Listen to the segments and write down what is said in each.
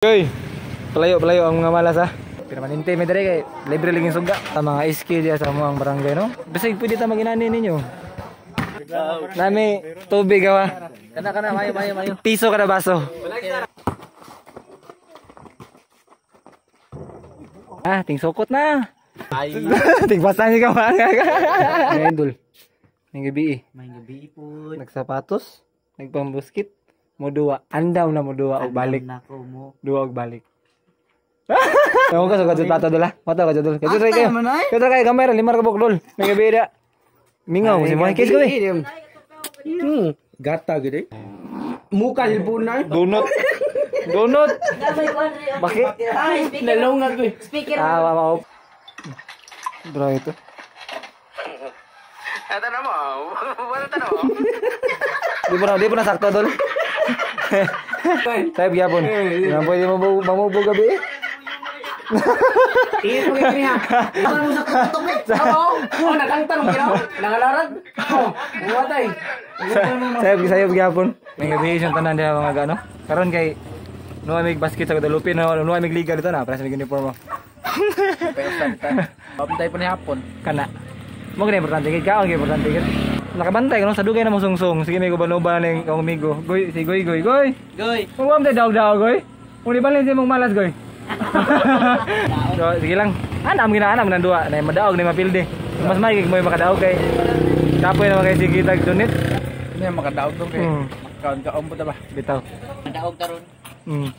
Goy, palayo ang mga malas ha. Permanente mi diri kay libre lagi suga. Sa mga SK diya sa among barangay no. Bisag pwede ta maginani ninyo. Nami tubig awa. Kana kana mayo mayo mayo. Piso kada baso. Ah, ting sukot na. Ay. Ting basa ni ka ba? Idol. May gabi eh. May gabi po. Nagsapatos, nagpambuskit, mo duwa. Andaw na mo duwa og balik. Nako mo. Duwa og balik. Ako ka sa kadjot bata dola. Mata ka dol. Kadjot ra kayo. Kadjot kayo gamay ra lima ra ka buok dol. May gabi da. Mingaw si mo kiss ko eh. Gata gid eh. Muka silpon na. Donut. Donut. Bakit? Nalongag ko eh. Speaker. Ah, wow. Bro ito. Ata na mo. Wala ta na mo. Di po na sakto dol. Tayo gyapon. Nga pwede mo mamubog gabi eh. Iit mo kay ha. Ano mo sa kutok eh. Oo. Oh, nagangtang mo ginaw. Nangalarag. Oh, buwatay. Sayop gyapon. May gabi siyang tanan diha mga gano. Karon kay nuwa mig basket sa Guadalupe, nuwa mig liga dito na para sa mig uniform mo. Pabantay pa ni hapon. Kana. Mo gani importante kay kaon kay importante kay. Nakabantay kano sa dugay na mo sungsong. Sige may guban-uban ning akong amigo. Goy, si Goy Goy Goy. Goy. Uwam tay daog-daog goy. Uni balin si mong malas goy. So, sige lang. Anam gina anam nang duwa na madaog ni mapildi. Mas maigig mo yung makadaog kay kapoy na kay sige tag donate. Hindi makadaog dong kay. Kaon ka umpot ba? Bitaw. Madaog karon.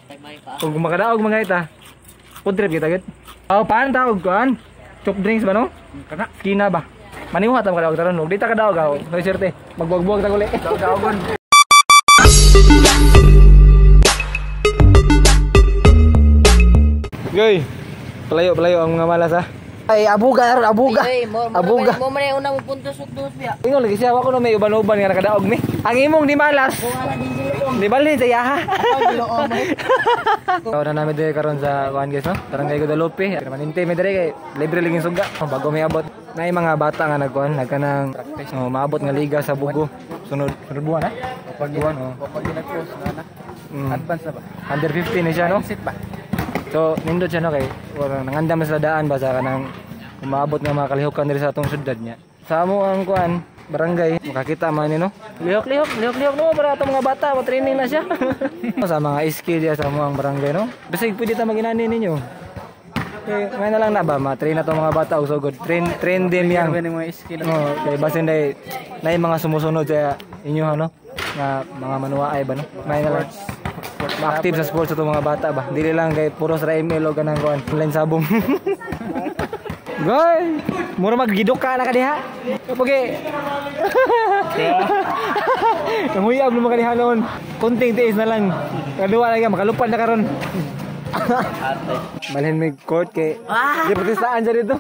Kay may pa. Kung makadaog mga ita. Food trip kita gid. Oh, paan tawag kuan? Chop drinks ba no? Kana. Skina ba? Maniwa ta makadaog taron. Ug di ta kadaog aw. No swerte. Magbuwag-buwag ta guli. Daogon. Goy. Palayo ang mga malas ha. Ay, abuga ron, abuga. Abuga. Mo man una mo puntos ug dos biya. Ingon lagi siya, wako no may uban-uban nga nakadaog ni. Ang imong di malas. Di balhin sa iyaha. Tawag na namin diri karon sa kuan guys no. Barangay Guadalupe. Permanente mi diri kay libre lagi suga bago may abot. Nay mga bata nga nagkuan nagkanang practice no, maabot nga liga sa Bugo. Sunod sunod buwan ha. Pag Buwan oh. Pag ginagpost na na. Advance na ba? Under 15 ni siya no. Sit ba? So nindot siya no kay wala nangandam sa daan ba sa kanang umaabot nga mga kalihukan diri sa atong syudad niya. Sa amo ang kuan barangay makakita man ni no. Lihok lihok lihok lihok no para atong mga bata ma-training na siya. Sa mga SK diya sa amo ang barangay no. Bisag pwede ta maginani ninyo. Eh may na lang na ba ma-train na tong mga bata og sugod. Train din yang. Oh, kay basin day nay mga sumusunod sa inyo ano nga mga manuwaay ba no. May na lang active sa sports itong mga bata ba. Dili lang kay puros ra ML o ganang kuan online sabong. Goy, mura maggidok ka na ka diha. Kapugi. Nanguyab naman ka diha noon. Kunting tiis na lang. Kaduwa na ka, makalupad na karon. Balhin may court kay di protestaan siya dito.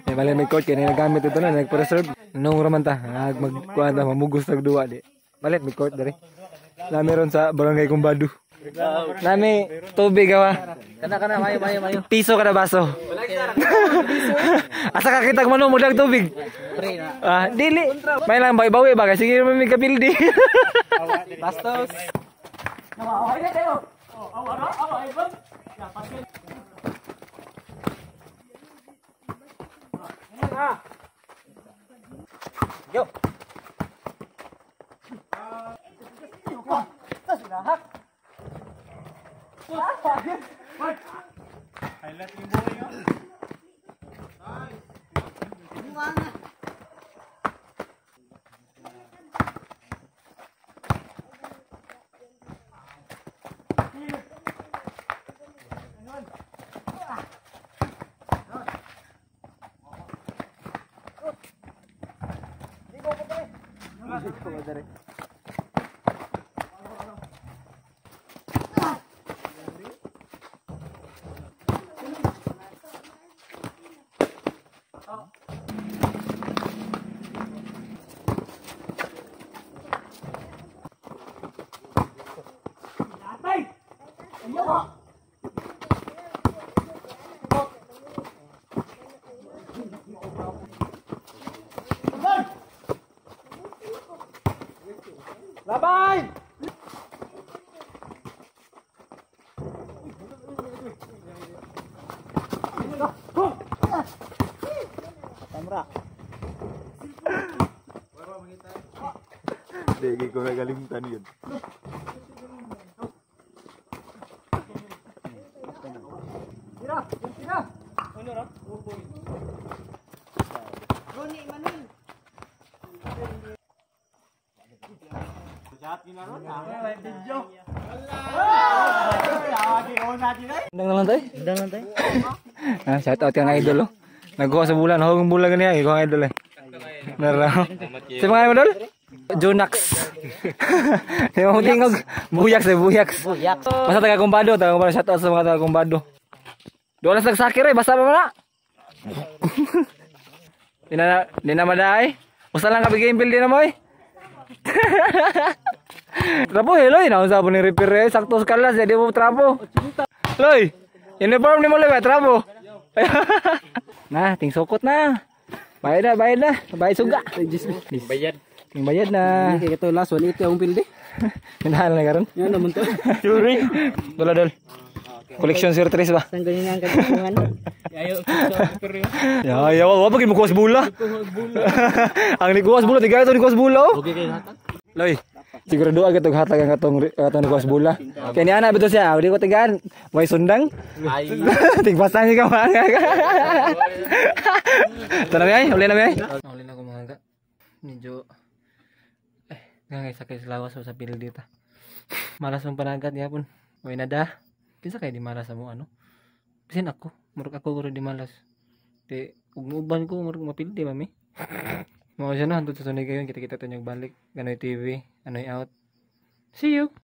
Eh balhin may court kay nagamit ito na nagpa-reserve. Nung raman ta, magkuan ta mamugos tag duwa di. Balhin may court diri. Nami ron sa barangay Kumbado. Nami tubig awa. Kana kana mayo mayo mayo. Piso kada baso. Asa ka kitag mano mudag tubig. Pre na. Ah, dili. May lang bawi ba kay sige may kapildi. Bastos. Yo. Labay! Di ko nagalimtan yun. Undang na lang tayo. Undang lang tayo. Ah, shout out kang idol oh. Nagkuha sa bulan, hogong bulan ganiya, ikaw ang idol eh. Nara. Si mga idol? Jonax. Di mo tingog. Buyaks eh, buyaks. Buyak. Basta taga kumbado, taga kumbado, shout out sa mga taga kumbado. Doon lang nagsakir eh, basta pa man na. Di na maday. Usa lang ka game build di na mo eh. Trapo eh, Loy. Naunsa po ni repair eh. Sakto sa kalas eh, di mo trapo. Loy, uniform ni mo Loy ba? Trapo. Na, ting sukot na. Bayad na, bayad na. Bayad suga. Bayad. Ting bayad na. Kaya ito last 180 akong pildi. Minahal na karon. Yan naman to. Yuri. Dola dol. Koleksyon 03 ba? Saan ganyan ang katipungan? Ya, ya, wa pa mo kuwas bula. Ang nikuwas bula, tiga ito nikuwas bula oh. Loy, siguro doa kitong hatag ang katong nikuwas bula. Kaya ni ana betul siya, di ko tigaan, may sundang. Tigpasan niya ka mga. Ito na ay, uli na ay. Uli na ko mga ga. Medyo eh, nga sakay sa lawas sa pil dito. Malas mong panagat yapon. May nada. Kinsa kay di malas sa mo ano? Bisin ako, murag ako guro di malas. Di ug muuban ko murag mapildi mami. Mao siya no, hantod sa sunod kayon kita-kita to balik. Ganoy TV, anoy out. See you.